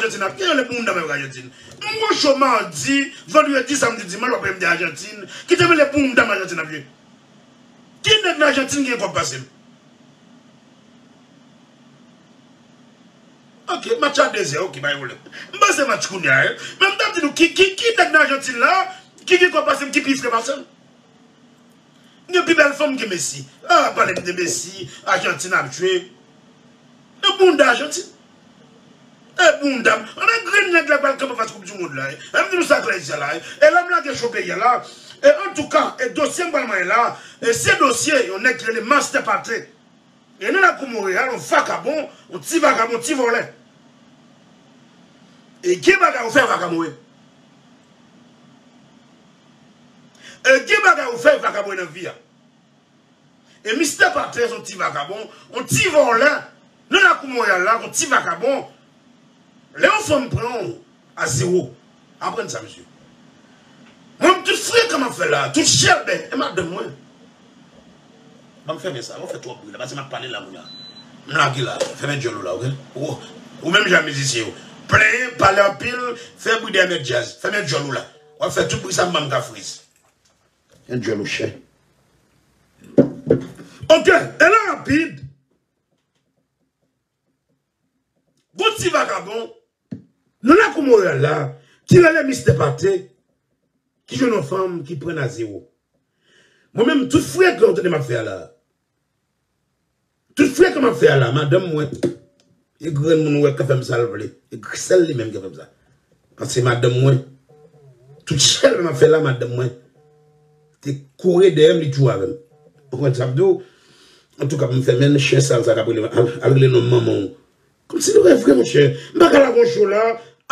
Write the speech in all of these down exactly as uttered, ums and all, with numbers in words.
Ajantin ap, ki rele pou moun dam Ajantin. M gon show madi, vandredi, samdi, dimanch, w ap wè m de Ajantin. Kite m rele pou moun dam Ajantin ap jwe. Ki nèg nan Ajantin ki gen kòb pase m? Ok, match a de zè, ok, pa gen pwoblèm. M panse match kounye a, eh. Men m t ap di nou, ki, ki, ki nèg nan Ajantin la, ki gen kòb pase m, ki pi fre pase m? Gen pi bèl fanm ke Messi. Ah, pale m de Messi, Ajantin ap jwe. E bounda Ajantin. E bounda. Ann grenn nèg la pral kanpe fas Koup di Mond la, eh. E m di nou sa klè isit la, eh. E la m lage cho peyi a la. E antouka, e dosye m pral manyen la, e se dosye yon nèg ki rele Master Pate. E nan lakou Monreyal, yon vakabon, yon ti vakabon, ti vòlè. E gen bagay ou fè vakabon, wi. E gen bagay ou fè vakabon nan vi a. E Mister Patrice, yon ti vakabon, yon ti vòlè, nan lakou Monreyal la, yon ti vakabon. Lè yon fanm pran w a zewo, aprann sa, mesye. Mwen, m tout frekan m ap fè la, tout chèlbè, e madanm mwen. Ban m fèmen sa, ou fè twòp bri la, paske m ap pale la, kounye a. M lage la, fèmen djòl ou la, ok? Ou, ou menm jan mizisyen yo. Plenyen, pale anpil, fè bri dèyè mèt djaz, fèmen djòl ou la. W ap fè tout bri sa, m ban m ka friz. Yon djòl ou chè. Ok, e la rapid. Gon ti vakabon nan lakou Monreyal la, ki rele Mister Pate, ki jwenn yon fanm ki pran a zewo. Mwen menm, tout frekan ou tande m ap fè a la. Tout frekan m ap fè a la, madanm mwen, e grenn moun ou wè k ka fè m sa l vle. E sèl li menm ki ka fè m sa. Paske madanm mwen, tout chèlbè m ap fè la, madanm mwen te kouri dèyè m, li toujou avè m. Ou konprann sa m di w? Antouka, pou m fèmen, chen sal sa k ap rele m, al, al rele non manman w. Kòmsi li vre, vre, monchè. M pa ka lage yon cho la,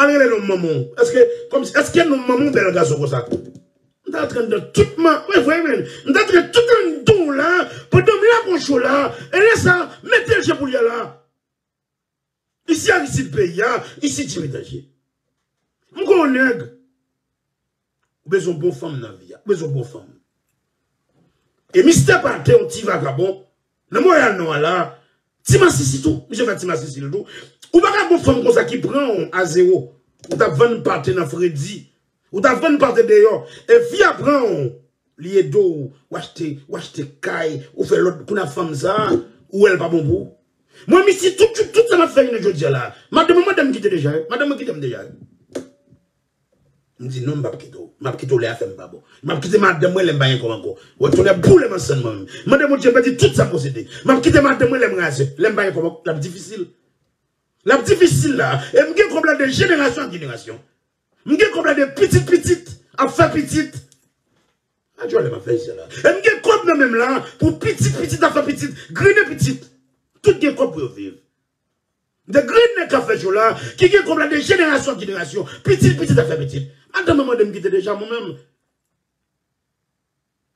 al rele non manman w. Èske, kòmsi, èske non manman w bèl gason konsa? M ta antre anndan tout man, wi, vre, men. M ta antre tout anndan w la, pandan m lage yon cho la, e lè sa, mete l je pou l ye la. Isi Aristid peyi a, isi Jimmy Danje. M gon nèg. Ou bezwen yon bon fanm nan vi a. Ou bezwen yon bon fanm. E Mister Pate, yon ti vakabon, nan Monreyal Nò a la, ti masisi tou. Misye fè ti masisi l tou. Ou pa ka gon fanm konsa ki pran w a zewo. Ou t ap vann pate nan fredi. Ou t ap vann pate deyò. E fi a pran w. Li ede w, w achte, w achte kay, ou fè lòt, kounye a fanm sa, ou wè l pa bon pou ou. Mwen, misye, tout, tout, tout sa m ap fè jounen jodi a la, madanm mwen mande m kite deja, wi. Madanm mwen kite m deja, wi. M di non, m p ap kite w. M ap kite w lè afè m pa bon. M ap kite madanm mwen lè m pa gen kòb ankò. Wè, tonnè boule m ansanm mwen menm. Mande Bondye pèdi tout sa m posede. M ap kite madanm mwen lè m razè. Lè m pa gen kòb ankò, l ap difisil. L ap difisil la. E m gen kòb la de jenerasyon an jenerasyon. M gen kòb la de pitit pitit ap fè pitit. Adjò lè m ap fè isi la. E m gen kòb nan men m la pou pitit pitit ap fè pitit, grennen pitit. Tout gen kòb pou yo viv. De grennen k ap fè cho la, ki gen kòb la de jenerasyon an jenerasyon, pitit pitit ap fè pitit. Madanm mwen mande m kite deja mwen menm.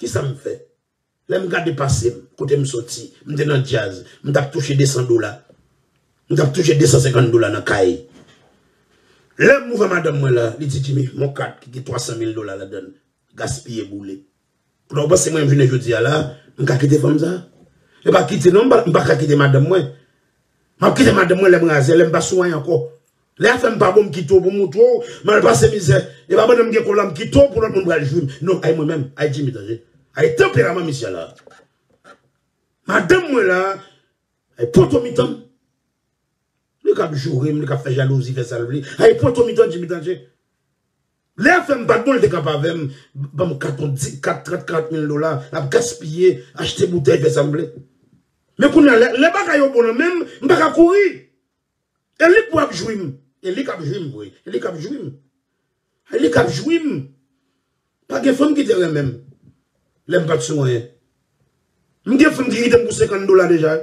Kisa m fè? Lè m gade pase m, kote m soti, m te nan djaz, m t ap touche de san dola. M t ap touche de san senkant dola nan kay. Lè m ouvè madanm mwen la, li di, Jimmy, mon kat ki gen twa san mil dola ladan l, gaspiye, boule. Kounye a ou panse mwen menm jounen jodi a la, m ka kite fanm sa? E pa kite non, m pa, m pa ka kite madanm mwen. M ap kite madanm mwen lè m razè, lè m pa sou anyen ankò. Lè afè m pa bon, m kite w pou m montre w, m al pase mizè. E pa pandan m gen kòb la, m kite w pou lòt moun pral jwi m. Non, ay mwen menm, ay Jimmy Danje. Ay tanperaman misye la. Madanm mwen la, ay poto mitan m. Li k ap joure m, li k ap fè jalouzi, fè sa l vle. Ay poto mitan Jimmy Danje. Lè afè m pa t bon, li te kanpe avè m, ban m kat, yon di, kat, trant, karant mil dola, l ap gaspiye, achte boutèy, fè sa m vle. Men kounye a, lè, lè bagay yo bon nan men m, m pa ka kouri. E li k pou ap jwi m. E li k ap jwi m vre. E li k ap jwi m. E li k ap jwi m. Pa gen fanm ki te renmen m lè m pa t sou anyen. M gen fanm ki kite m pou senkant dola deja.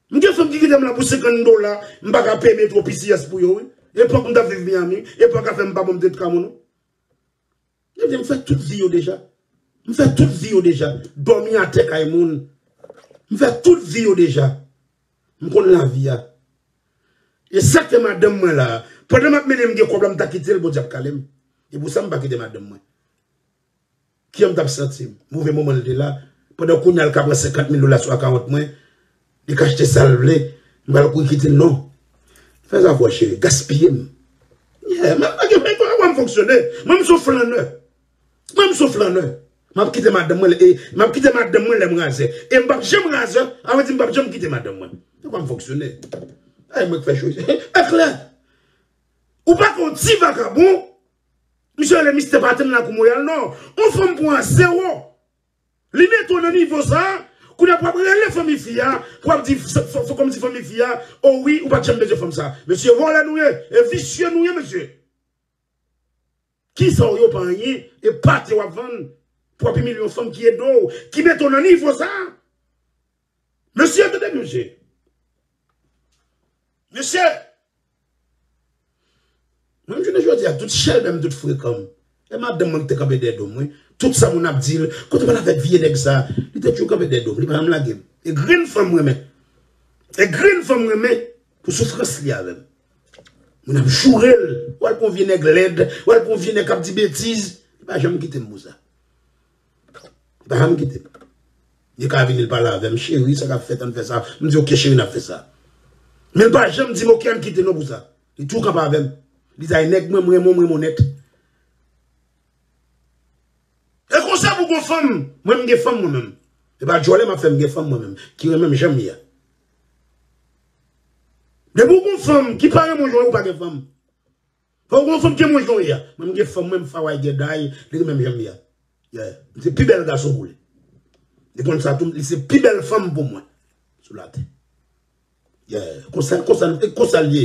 M gen fanm ki kite m la pou senkant dola, m pa ka peye metwo P C S pou yo, wi. Epòk m t ap viv Miami, epòk afè m pa bon, m te t ka moun. Ebyen, m fè tout vi yo deja. M fè tout vi yo deja. Dòmi atè kay moun. M fè tout vi yo deja. M konn lavi a. E sa k fè madanm mwen la, pandan m ap mennen m gen kòb la, m ta kite l, Bondye ap kale m. E pou sa m pa kite madanm mwen. Kijan m t ap santi m? Move moman l te la. Pandan kounye a l ka pran senkant mil dola sou akawont mwen, li ka achte sa l vle, m pral kouri kite l, non. Mezanmi, cheri, gaspiye m. Yeah, mwen pa gen, mwen pa fonksyone. Mwen, m se yon flannè. Mwen, m se yon flannè. M ap kite madanm mwen, e, m ap kite madanm mwen lè m razè. E m p ap janm razè, sa vle di m p ap janm kite madanm mwen. Se kòman m fonksyone. Ay, mwen k fè cho. Eklè. Ou pa konn ti vakabon. Misye rele Mistè Paten nan Lakou Monreyal, non. On fanm pou a zewo. Li mete w nan nivo sa, kounye a pou ap rele fanmi fi a, pou ap di, f-, f-, f-, kòmsi fanmi fi a, o wi, ou pa t janm bezwen fanm sa. Mesye, vòlè nou ye, e visye nou ye, mesye. Kisa w yo pa anyen, e pate w ap vann, pou w ap imilye yon fanm ki ede w, ki mete w nan nivo sa. Mesye, tande, mesye. Mesye, mwen, jounen jodi a, tout chèlbè m, tout frekan m, e madanm mwen ki te kanpe dèyè do m, wi. Tout sa moun ap di l, kote w pral avèk vye nèg sa, li te toujou kanpe dèyè do m, li pa janm lage m. E grenn fanm m renmen. E grenn fanm m renmen pou soufrans li avè m. Moun ap joure l. W al pran yon vye nèg lèd, w al pran yon vye nèg k ap di betiz, li pa janm kite m pou sa. Li pa janm kite m. Li ka vini, l pale avè m, cheri, sa k ap fèt, ann fè sa. M di, oke, cheri, n ap fè sa. Men l pa janm di m, oke, ann kite non pou sa. Li toujou kanpe avè m. Li di, ay, nèg mwen, m renmen w, m renmen w nèt. E konsa pou gon fanm, mwen, m gen fanm mwen menm. E pa djòlè m ap fè, m gen fanm mwen menm, ki renmen m jan m ye a. Depi w gon fanm ki pa renmen w jan w ye, ou pa gen fanm. Fò w gon fanm ki renmen w jan w ye a. Mwen, m gen fanm mwen, m faway gèday, li renmen m jan m ye a. Yeah. M se pi bèl gason pou li. Li konn sa tou, li se pi bèl fanm pou mwen sou latè. Yeah. Konsa, konsa, konsa l ye.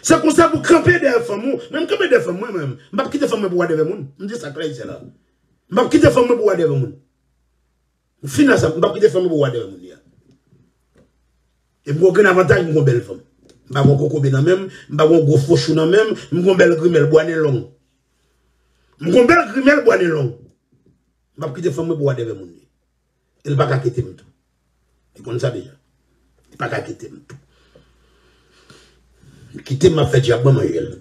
Se konsa pou kanpe dèyè fanm ou. Men m kanpe dèyè fanm mwen, mwen. M p ap kite fanm mwen pou whatever moun. M di sa klè isit la. M p ap kite fanm mwen pou whatever moun. M fin a sa, m p ap kite fanm mwen pou whatever moun li a. E m gon grenn avantaj, m gon bèl fanm. M pa gon kokobe nan men m, m pa gon gwo fo chou nan men m, m gon bèl grimèl bwa nen long. M gon bèl grimèl bwa nen long. M p ap kite fanm mwen pou whatever moun li. E l pa ka kite m tou. Li konn sa deja. Li pa ka kite m tou. Li kite m, m ap fè dyab mwen manje l.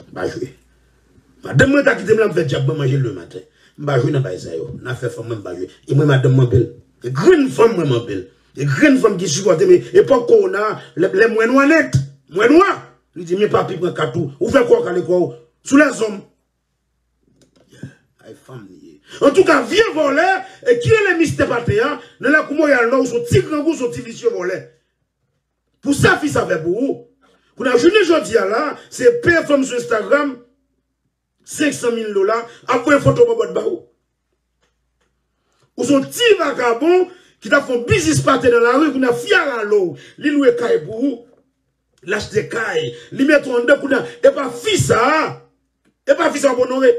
M pa jwe. Madanm mwen ta kite m la, m fè dyab mwen manje l demen maten. M pa jwe nan bagay sa yo. Nan afè fanm mwen, m pa jwe. E mwen, madanm mwen anpil. E grenn fanm mwen, m anpil. E grenn fanm ki sipòte m. Epòk kowona, lè, lè mwen nwa nèt. Mwen nwa. Li di, men papi, pran kat ou. Ouvè kò w, kale kò w. Sou lèzòm. Yeah, ay fanm li ye. Antouka, vye vòlè, e ki rele Mistè Pate a, nan Lakou Monreyal Nò, ou se yon ti grangou, ou se yon ti visye vòlè. Pou sa fi sa fè pou ou. Kounye a, jounen jodi a la, se peye fanm sou Instagram, senk san mil dola, ap voye foto bòbòt ba ou. Ou se yon ti vakabon ki t ap fè yon biznis pate nan lari, kounye a fi a rale w, li lwe kay pou ou, l achte kay, li mete w anndan, kounye a, e pa fi sa a, e pa fi sa w ap onore.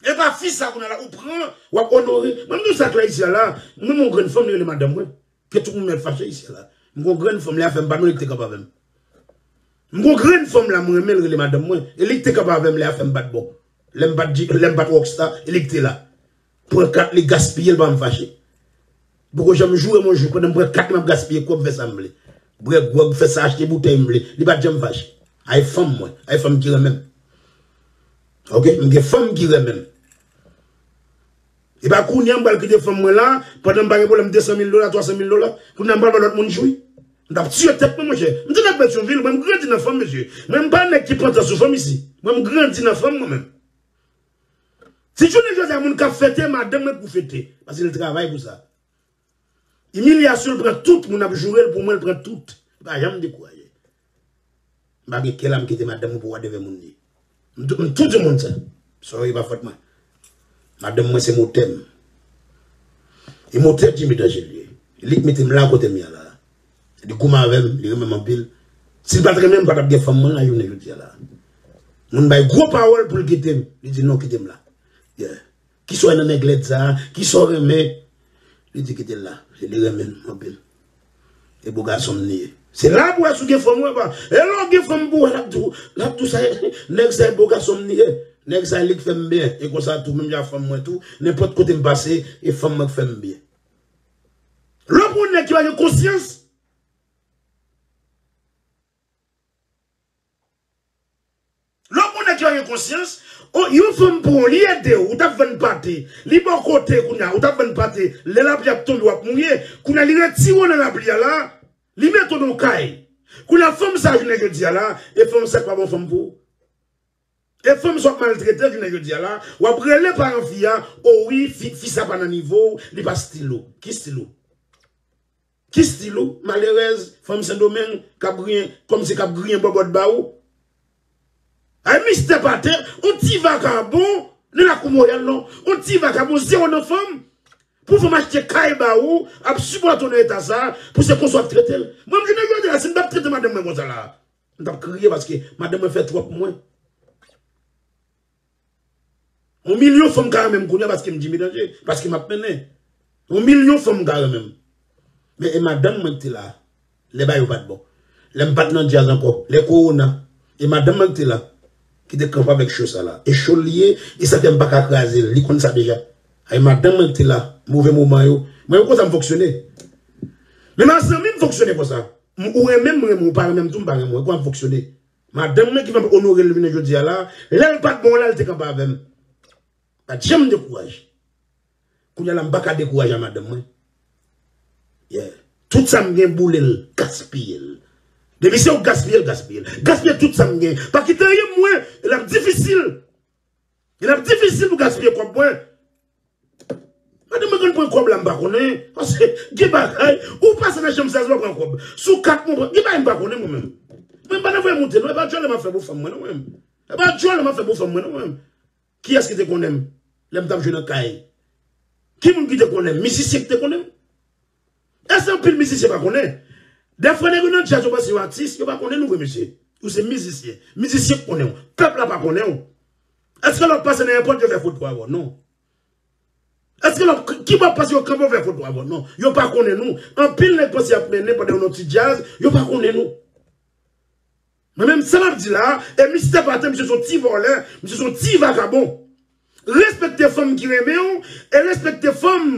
E pa fi sa kounye a la ou pran, w ap onore. Mwen, m di w sa klè isi a la, mwen, m gon grenn fanm, li rele madanm mwen. Ke tout moun mèt fache isi a la. M gon grenn fanm, lè afè m pa nou, li ki te kanpe avè m. M gon grenn fanm la, mwen renmen l, rele madanm mwen. E li ki te kanpe avè m, lè afè m pa t bon. Lè m pa t, lè m pa t rockstar, e li ki te la. Pran kat li, gaspiye l, pa m fache. Poko janm joure m yon jou, pandan m pran kat li, m ap gaspiye kòb, fè sa m vle. Bwè gwòg, fè sa, achte boutèy m vle. Li pa t janm fache. Ay fanm mwen, ay fanm ki renmen m. Oke, m gen fanm ki renmen m. E pa kounye a m pral kite fanm mwen la, pandan m pa gen pwoblèm de san mil dola, twa san mil dola, kounye a m pral ba lòt moun jwi. M t ap tiye tèt mwen, monchè. M te nan Petyonvil, mwen m grandi nan fanm, mesye. Mwen m pa nèg ki pran tan sou fanm isi. Mwen m grandi nan fanm mwen menm. Si jounen jodi a moun k ap fete, madanm mwen pou fete. Paske l travay pou sa. Imilyasyon l pran tout, moun ap joure l, pou mwen l pran tout. Li pa janm dekouraje. M pa gen kè la m kite madanm mwen pou whatever moun li. M tou, m tou di moun sa. Sorry, pa fòt mwen. Madanm mwen se motè m. E motè Jimmy Danje li ye. Li k mete m la kote m ye a la. Li goumen avè m, li renmen m anpil. Si l pa t renmen m, m pa t ap gen fanm mwen la jounen jodi a la. Moun bay gwo pawòl pou l kite m. Li di non, kite m la. Yeah. Kisa w wè nan nèg lèd sa a? Kisa w renmen? Li di kite l la. Se li renmen m anpil. E bo gason m li ye. Se la pou w wè si w gen fanm ou pa. E lè w gen fanm pou w wè, l ap di w, l ap di w sa, nèg sa e bo gason m li ye. Nèg sa e li k fè m byen. E konsa tou, menm jan fanm mwen tou, nenpòt kote m pase, e fanm mwen k fè m byen. Lè w pran yon nèg ki pa gen konsyans, Lè w konnen ki pa gen konsyans, o, yon fanm pran w, li ede w, ou t ap vann pate, li ba w kote kounye a, ou t ap vann pate, lè lapli ap tonbe, w ap mouye, kounye a li retire w nan lapli a la, li mete w nan yon kay, Kounye a fanm sa jounen jodi a la, e fanm sa k pa bon fanm pou ou. E fanm sa w ap maltrete jounen jodi a la, w ap rele paran fi a, o wi, fi, fi sa pa nan nivo w, li pa stil ou. Ki stil ou? Ki stil ou? Malerèz, fanm Sendomeng, k ap griyen, kòmsi k ap griyen bòbòt ba ou. Ay, Mistè Patè, on ti vakabon, nan lakou Montréal non, on ti vakabon, zewo nan fanm. Pou fanm achte kay ba ou, ap sipòte w nan eta sa, pou se konsa w ap trete l. Mwen, m jounen jodi a, si m t ap trete madanm mwen konsa la, m t ap kriye paske madanm mwen fè twòp pou mwen. On milyon fanm ka renmen m kounye a paske m Jimmy Danje, paske m ap mennen. On milyon fanm ka renmen m. Men e madanm mwen ki te la, lè bagay yo pa t bon. Lè m pa t nan djaz ankò, lè kowona, e madanm mwen ki te la, ki te kanpe avèk cho sa la. E cho l li ye, e sa fè m pa ka kraze l, li konn sa deja. Ay, madanm mwen ki te la, move moman yo. Mwen, yo konsa m fonksyone. Men ma zanmi m fonksyone konsa. M, ou renmen m, m renmen w, ou pa renmen m tou, m pa renmen w. E konsa m fonksyone. Madanm mwen ki fè m onore l jounen jodi a la, lè l pa t bon la, l te kanpe avè m. Pa t janm dekouraje. Kounye a la, m pa ka dekouraje a madanm mwen. Yeah. Tout sa m gen, boule l, gaspiye l. Depi se ou gaspiye l, gaspiye l. Gaspiye tout sa m gen. Pa kite anyen pou mwen, l ap difisil. L ap difisil pou gaspiye kòb mwen. Madanm mwen konn pran kòb la, m pa konnen. Paske gen bagay, ou pase nan chanm sèz la, w pran kòb. Sou kat mwen, gen bagay m pa konnen mwen menm. Mwen m pa nan voye moute non, e pa djòlè m ap fè pou fanm mwen non mwen menm. E pa djòlè m ap fè pou fanm mwen non mwen menm. Kiyès ki te konnen m lè m t ap jwe nan kay? Ki moun ki te konnen m? Mizisyen ki te konnen m? Èske anpil mizisyen pa konnen? Dèfwa nèg yo nan djaz yo panse yo atis, yo pa konnen nou vre mesye. Ou se mizisyen. Mizisyen k konnen w. Pèp la pa konnen w. Èske lè w pase nan èpòt yo fè foto avè w? Non. Èske lè w, ki bò w pase yo kanpe yo fè foto avè w? Non. Yo pa konnen nou. Anpil nèg panse y ap mennen pandan yo nan ti djaz, yo pa konnen nou. Mwen menm sa m ap di la, e Mistè Patè, misye se yon ti vòlè, misye se yon ti vakabon. Respekte fanm ki renmen w, e respekte fanm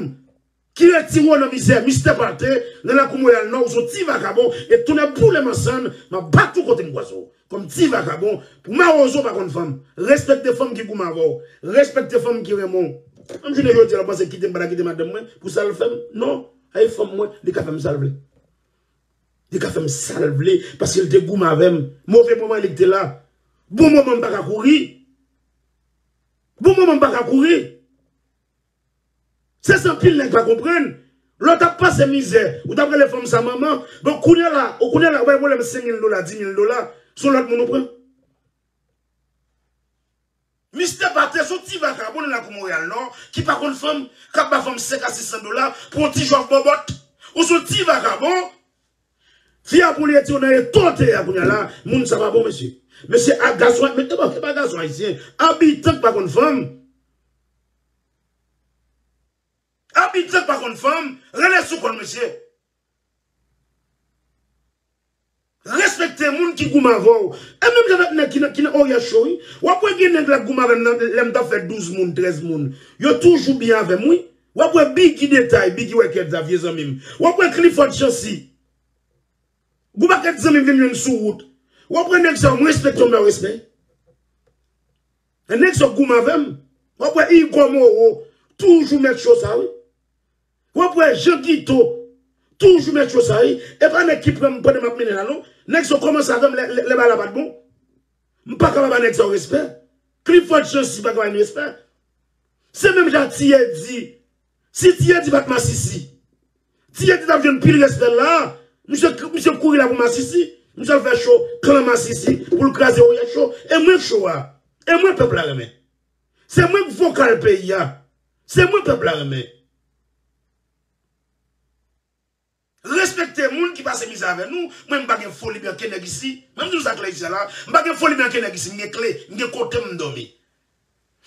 ki retire w nan mizè. Mistè Patè, nan lakou Montréal Nò, ou se yon ti vakabon, e tonnè boule m ansanm, m ap bat ou kote m kwaze w. Kòm ti vakabon, pou mawozo pa konn fanm. Respekte fanm ki goumen avè w. Respekte fanm ki renmen w. Menm jounen jodi a, w panse kite m pa ta kite madanm mwen pou sa l fè m? Non. Ay fanm mwen, li ka fè m sa l vle. Li ka fè m sa l vle, paske l te goumen avè m. Move moman li te la. Bon moman m pa ka kouri. Bon moman m pa ka kouri. Se sa anpil nèg pa konprann. Lè w t ap pase mizè, ou t ap rele fanm sa manman. Bon, kounye a la, ou kounye a la, ou bay pwoblèm senk mil dola, dis mil dola, se yon lòt moun ou pran. Mistè Patè se yon ti vakabon nan lakou Monreyal Nò ki pa konn fanm, k ap ba fanm senk a sis san dola pou yon ti jòf bòbòt. Ou se yon ti vakabon. Fi a pou li retire w nan eta w te ye a kounye a la, moun sa pa bon, mesye. Mesye, a gason, men, e pa, e pa gason ayisyen, abitan k pa konn fanm. Abitan k pa konn fanm, rele sou kò l, mesye. Respekte moun ki goumen avè w. E menm jan avèk nèg ki nan, ki nan orèl cho, wi. W ap wè gen nèg la goumen avè m nan, lè m t ap fè douz moun, trèz moun. Yo toujou byen avè m, wi. W ap wè Biggy Detay, Biggy Records a, vye zanmi m. W ap wè Clifford Chancy. Gon pakèt zanmi m vin jwenn sou wout. W ap wè nèg sa yo, m respekte yo, m ba yo respè. E nèg sa yo goumen avè m. W ap wè Igor Moreau, toujou mèt cho sa, wi. W ap wè Jean Guito, toujou mèt cho sa, wi. E pa nèg ki pran m pandan m ap mennen la, non. Nèg sa yo kòmanse avè m lè, lè, lè bagay la pa t bon. M pa ka pa ba nèg sa yo respè. Clifford Chancy pa ka ba m respè. Se menm jan Ti Eddy. Si Ti Eddy pa t masisi, Ti Eddy t ap jwenn pil respè la. Misye, misye kouri la pou masisi. Misye al fè cho, klan masisi, pou l kraze orèl cho. E mwen k cho a. E mwen pèp la renmen. Se mwen k vokal peyi a. Se mwen pèp la renmen. Respekte moun ki pase mizè avè nou. Mwen, m pa gen foli byen anken nèg isi. Mwen, m di nou sa klè isi a la. M pa gen foli byen anken nèg isi. M gen kle. M gen kote m dòmi.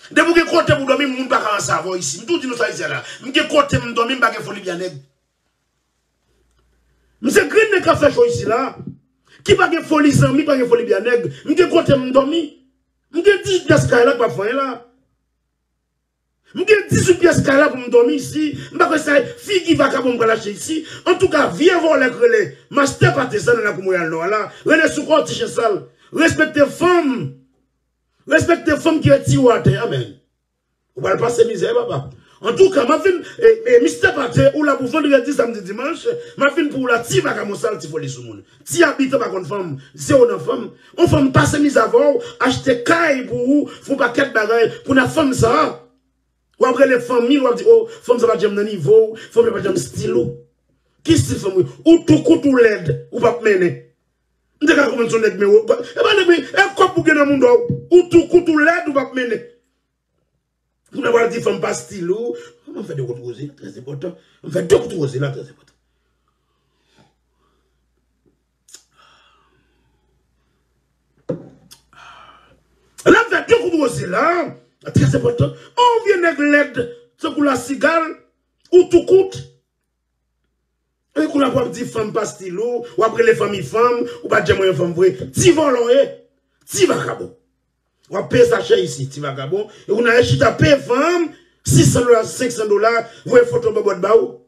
Depi w gen kote pou w dòmi, moun pa ka ranse avè w isi. M tou di nou sa isi a la. M gen kote m dòmi, m pa gen foli byen nèg. M se grenn nèg k ap fè cho isi la. Ki pa gen foli zanmi, pa gen foli byen nèg. M gen kote m dòmi. M gen dizuit pyès kay la k pa fè anyen la. M gen dizuit pyès kay la pou m dòmi isi. M pa kwè sa figi vakabon m pral achte isi. Antouka, vye vòlè k rele Mastè Patè sa nan lakou Monreyal Nò a la, rele sou kò w, ti chen sal. Respekte fanm. Respekte fanm ki retire w atè a, menn. Ou pral pase mizè, papa. Antouka, m ap vin, e, e, mistè Pate, ou la pou vandredi, samdi, dimanch, m ap vin pou ou la, ti vagabon sal, ti foli sou moun. Ti abitan pa konn fanm, zewo nan fanm. On fanm pase mizè avè w, achte kay pou ou, fè on pakèt bagay, pou nan fanm sa a. W ap rele fanmi l, w ap di, o, fanm sa pa t janm nan nivo w, fanm sa pa t janm stil ou. Ki stil fanm ou? Ou tou kout ou lèd, ou p ap mennen. M te ka konprann se yon nèg men, e pa nèg men, e kòb ou gen nan mouda w, ou tou kout ou lèd, ou p ap mennen. Kounye a w al di fanm pa stil ou. Kòman m fè de kout woze la, trè enpòtan. M fè de kout woze la, trè enpòtan. Lè m fè de kout woze la, trè enpòtan. On vye nèg lèd, tankou lasigal, ou tou kout. E kou la w ap di fanm pa stil ou, w ap rele fanmi fanm, ou pa t janm wè yon fanm vre. Ti vòlò w ye, ti vagabon. W ap peye sa chè isi, ti vagabon. E ou nan chita peye fanm, sis san dola, senk san dola, voye foto bòbòt ba ou.